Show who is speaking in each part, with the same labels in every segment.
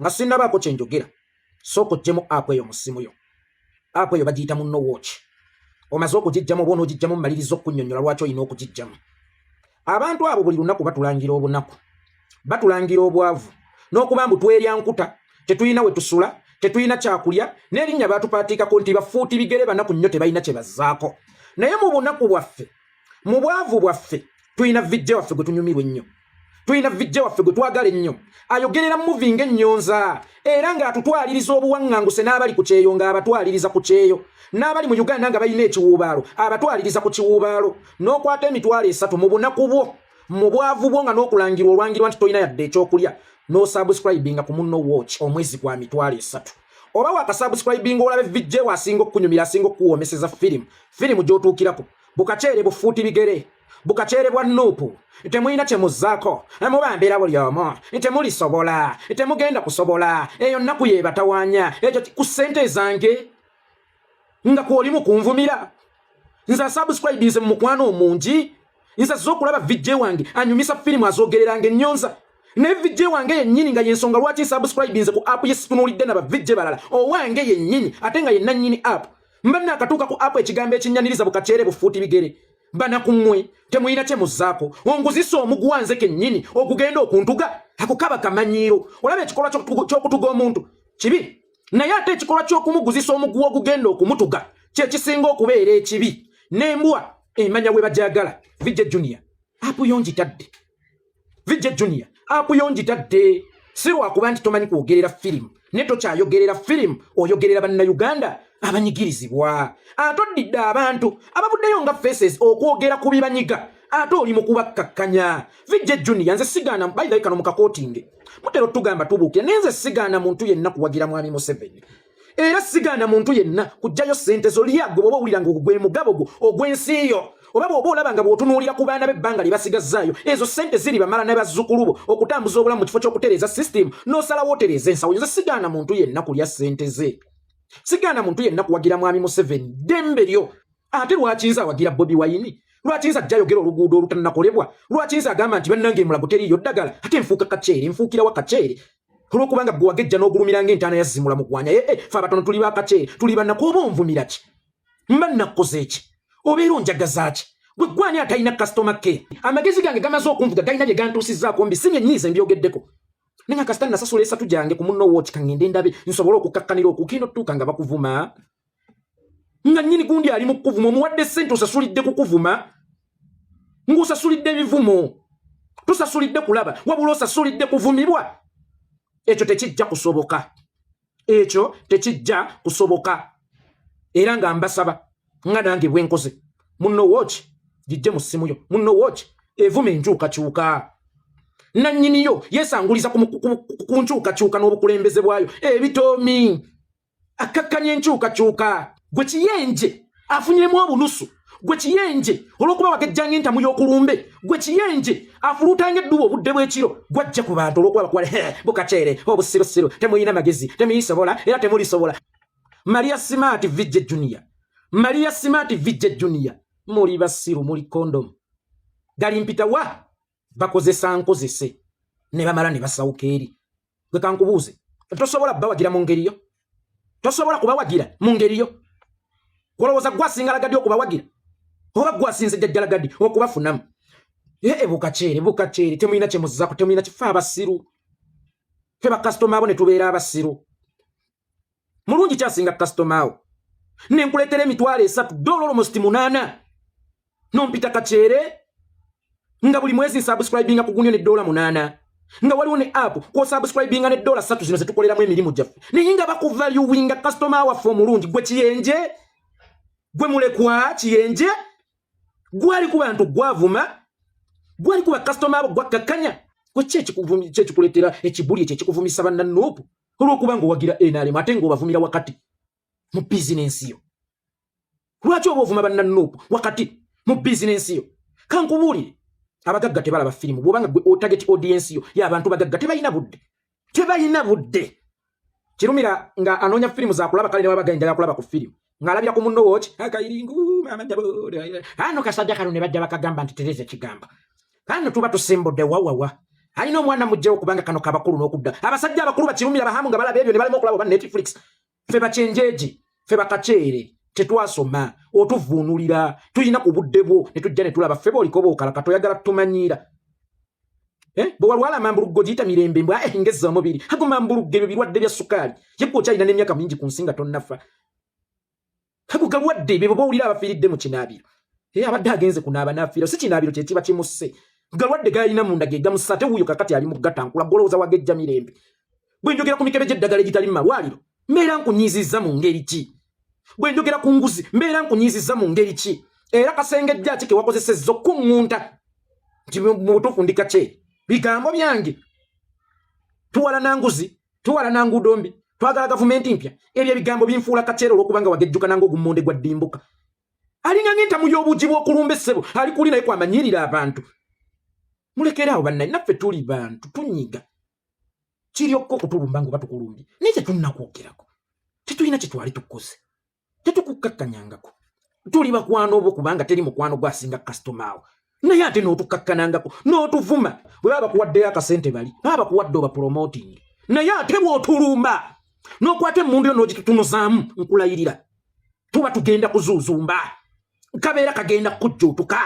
Speaker 1: Nga sinnabaako kye njogera, sooka oggyemu app eyo mu ssimu yo. App eyo bagiyita Munno Watch. Omaze okugiggyamu oba onoogiggyamu, mmaliriza okukunnyonnyola lwaki olina okugiggyamu. Abantu abo buli lunaku batulangira obunaku, batulangira obwavu n'okuba mbu twerya nkuta, tetulina we tusula, tetulina kyakulya, n'erinnya baatupaatiikako nti bafuuti bigere, banaku nnyo, tebalina kye bazzaako. Naye mu bunaku bwaffe, mu bwavu bwaffe, tulina VJ waffe gwe tunyumirwa ennyo, tulina VJ waffe gwe twagala ennyo, ayogerera movie ng'ennyonza era ng'atutwaliriza obuwaŋŋanguse, n'abali ku kyeyo ng'abatwaliriza ku kyeyo, n'abali mu Uganda nga balina ekiwuubaalo abatwaliriza ku kiwuubaalo. N'okwata 30,000 mu bunaku bwo, mu bwavu bwo, nga n'okulangirwa olwangirwa nti tolina yadde ekyokulya, n'osubscribinga ku Munno Watch omwezi gwa 30,000. Oba wakasubscribinga, olabe VJ asinga okukunyumira, asinga okukuwoomeseza firimu, firimu gy'otuukirako. Bukaceere, bufuuti bigere, bukaceere bwa NUP, temulina kye muzzaako, mubambira buli omu, temulisobola, temugenda kusobola. Eyo nnaku yeebatawaanya. Ekyo ku ssente zange nga kwoli mu kunvumira nze asubscribinze mu mukwano omungi. Nze azze okulaba VJ wange anyumisa firimu, azoogereranga ennyonza, naye VJ wange yennyini nga yensonga lwaki nsubscribinze ku app ye, situnuulidde na ba VJ balala, owange yennyini ate nga yenna nnyini app. Mba naakatuuka ku app, ekigambo ekinyaniriza, bukaceere, bufuuti bigere, banaku mmwe, temulina kye muzzaako. Onguzisa omuguwa nze kennyini ogugenda okuntuga, ako kaba kamanyiiro. Olaba ekikolwa ky'okutuga omuntu kibi, naye ate ekikolwa ky'okumuguzisa omuguwa ogugenda okumutuga kyekisinga okubeera ekibi. N'embwa emanya we bajagala. VJ Junior, app yo ngitadde. VJ Junior, app yo ngitadde si lwakuba nti tomanyi kwogerera firimu, naye tokyayogerera firimu, oyogerera Bannayuganda abanyigirizibwa. Ate oddidde abantu abavuddeyo nga faces okwogera ku bibanyiga, ate oli mu kubakkakkanya. VJ Junior, nze sigaana, by the way, kano mukakootinge mutera otugamba tubuukira, naye nze sigaana muntu yenna kuwagira Mwami Museveni, era sigaana muntu yenna kugjayo ssente zo lya gwe bw'oba owulira nga gwe mugabo gwo ogw'ensi yo, oba bw'oba olaba nga bw'otunuulira ku baana b'ebbanga lye basigazzaayo, ezo ssente ziri bamala ne bazzukulu bo okutambuza obulamu, mu kifo ky'okutereeza system n'osalawo otereeza ensawo. Nze sigaana muntu yenna kulya ssente ze, sigaana muntu yenna kuwagira Mwami Museveni, ddembe lyo. Ate lwaki nze awagira Bobi Wine, lwaki nze ajja ayogera oluguudo olutannakolebwa, lwaki nze agamba nti bannange Mulago teriiyo ddagala, ate nfuuka kaceere? Nfuukirawa kaceere olwokubanga gwe wagejja n'ogulumira ng'entaana yazzimula mugwanya? Ee, fe abatono tuli bakaceere, tuli bannaku. Oba onvumira ki? Mba nnakukoze ki? Obeera onjagaza ki? Gwe gwani atalina customer care? Amagezi gange gamaze okunvuga, galina bye gantuusizzaako mbi, si byenyiize mbyogeddeko, naye nga kasita nasasula 3 gyange ku Munno Watch, kaŋŋende ndabe nsobole okukkakkanira okugenda otutuuka nga bakuvuma, nga nnyini gundi ali mu kukuvuma. Omuwadde ssente, osasulidde kukuvuma, ng'osasulidde ebivumo. Tosasulidde kulaba, wabula osasulidde kuvumibwa. Ekyo tekijja kusoboka, ekyo tekijja kusoboka. Era nga mbasaba nga nange bwe nkoze, Munno Watch gijje mu ssimu yo. Munno Watch evuma enkyukakyuka, nannyiniyo yeesanguliza ku nkyukakyuka n'obukulembeze bwayo. Ebitoomi akkakkanya enkyukakyuka. Gwe kiyenje afunyemu obunusu, gwe kiyenje olw'okuba wagejjanga entamu y'okulumbe, gwe kiyenje afuluutanga edduba obudde bw'ekiro, gwajja ku bantu olw'okuba bakuwale bukaceere, obusirusiru, temulina magezi, temuyisobola era temulisobola. Maria Smart, VJ Junior, Maria Smart, VJ Junior, muli basiru, muli kondomu galimpita wa bakozesa nkozese ne bamala ne basawuka eri. Gwe kankubuuze, tosobola bawagira mu ngeri yo? Tosobola kubawagira mu ngeri yo? Kulowooza gwe asinga lagadi okubawagira, oba gwe asinze jjajja lagadi okubafunamu? Ee, bukaceere, bukaceere, temulina kyemuzzaako, temulina kifa, abasiru. Fe bakasitoma abo ne tubeera abasiru. Mulungi kyasinga kasitoma awo, nenkuleetera 30,000, dola almost 8, nompita kaceere, nga buli mwezi nsubscribinga ku gunyo ne dola 8, nga waliwo ne app kwosubscribinga ne dola 3 zino zetukoleramu emirimu gyaffe, naye nga bakuvaluinga kasitoma waffe omulungi. Gwe kiyenje, gwe mulekwa kiyenje, gwali ku bantu gwavuma, gwali ku bakasitoma abo gwakkakkanya. Gwe ki ekikuleetera ekibuli ekyo ekikuvumisa bannanuupu olw'okuba nga owagira NRM, ate ng'obavumira wakati mu bizinensi yo? Lwaki oba ovuma bannanuupu wakati mu bizinensi yo? Kankubuulire, abagagga tebalaba firimu. Bw'obanga gwe target audience yo y'abantu bagagga, tebalina budde, tebalina budde. Kirumira nga anoonya firimu zakulaba, kale ne wabaga njagala kulaba ku firimu, ng'alabira ku Munno Watch. Akayiringu mama ano kasajja kano ne bajja bakagamba nti tereza ekigamba kano, tuba tusimbudde wawawa. Alina omwana mujjewo, kubanga kano kabakulu n'okudda. Abasajja abakulu bakirumira bahamu nga balaba ebyo ne balema okulaba oba Netflix. Ffe bakyenjeegi, ffe bakaceere, tetwasoma, otuvuunulira. Tulina ku budde bwo ne tujja ne tulaba. Ffe booliko bookalaka, toyagala tumanyiira. Eh, bwe walwala amambuluggo giyita mirembe mbwa eh, ngezza omubiri ago mambuluggo, ebyo birwadde bya sukaali. Yegwe okyalina n'emyaka mingi ku nsi nga tonnafa. Ago galwadde ebyo bwowulira abafiiridde mu kinaabiro. Eh, abadde agenze kunaaba n'afiira, si kinaabiro kye kiba kimusse, galwadde galina munda ge gamussa. Ate wuuyo kakati ali mu gatankula, golowooza wagejja mirembe. Bwe njogera ku mikebe gy'eddagala egitali mu malwaliro, mbeera nkunyiizizza mu ngeri ki? Bwe njogera ku nguzi, mbeera nkunyiizizza mu ngeri ki? Era kasengejja ki ke wakozesezza okuŋŋunta nti mu butuufu ndi kakyere? Bigambo byange, tuwalana nguzi, tuwalana nguudo mbi, twagala gavumenti mpya. Ebyo ebigambo binfuula kakyere olw'okubanga wagejjukana ng'ogummonde gwa ddimbuka, alinga ng'entamu y'obuugi bw'okulumba essebo ali kuli naye kwamanyirira abantu. Mulekere awo bannaye, naffe tuli bantu, tunyiga. Kiryokka okutulumba nga oba tukulumbye, naye tetunnakwogerako, tetulina kyetwali tukoze, tetukukkakkanyangako. Tuli bakwano bo, kubanga teri mukwano gwasinga kasitoma awo, naye ate n'otukakkanangako n'otuvuma. Bwe baba bakuwaddeyo akasente, bali baba bakuwadde oba promoting, naye ate bw'otulumba n'okwata emmundu yo n'ogitutunuzaamu, nkulayirira tuba tugenda kuzuuzumba, kabeera kagenda kujjuutuka,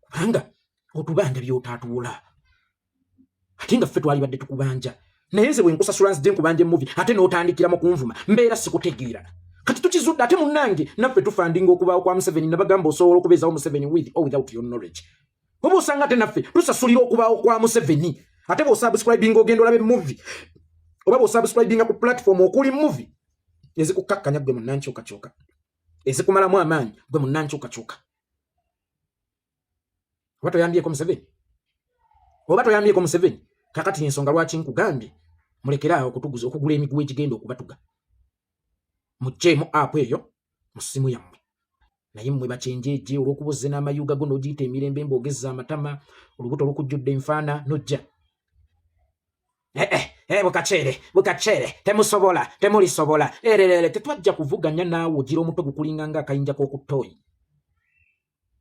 Speaker 1: kubanga otubanja by'otaatuwola, ate nga ffe twalibadde tukubanja. Naye nze bwe nkusasula nzije nkubanja e movie, ate n'otandikira mu kunvuma, mbeera sikutegeera. Kati tukizudde ate munnange, naffe tufundinga okubaawo kwa Museveni. Nabagamba osobola okubeezawo Museveni with or without your knowledge. Oba osanga ate naffe tusasulira okubaawo kwa Museveni. Ate bw'osubscribinga ogenda olaba e movie, oba bw'osubscribinga ku platform okuli movie ezikukakkanya gwe munnankyukakyuka, ezikumalamu amaanyi gwe munnankyukakyuka, oba toyambyeko Museveni, oba toyambyeko Museveni. Kakati ensonga lwaki nkugambye mulekere awo okutuguza, okugula emiguwa egigenda okubatuga, mugjeemu app eyo mu ssimu yammwe. Naye mmwe bakyenjeeje, olw'okuba ozze n'amayuga go n'ogiyita emirembe, mbaogezza amatama, olubuto olukujjudde enfaana, nojja eh, eh, eh, bukaceere bukaceere, temusobola, temulisobola ererere. Tetwajja kuvuganya naawe, ogira omutwe gukulinga nga akayinja k'okuttooyi.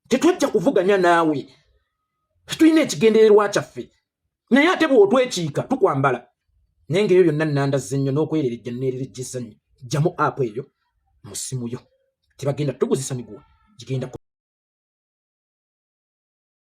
Speaker 1: Tetwajja kuvuganya naawe, tulina ekigendererwa kyaffe, naye ate bw'otwekiika tukwambala. Naye ngaebyo byonna nandazze nnyo n'okwererejja, neererejjeza nnyo. Jjamu app eyo mu ssimu yo, tebagenda tuguzisa miguwa gigenda.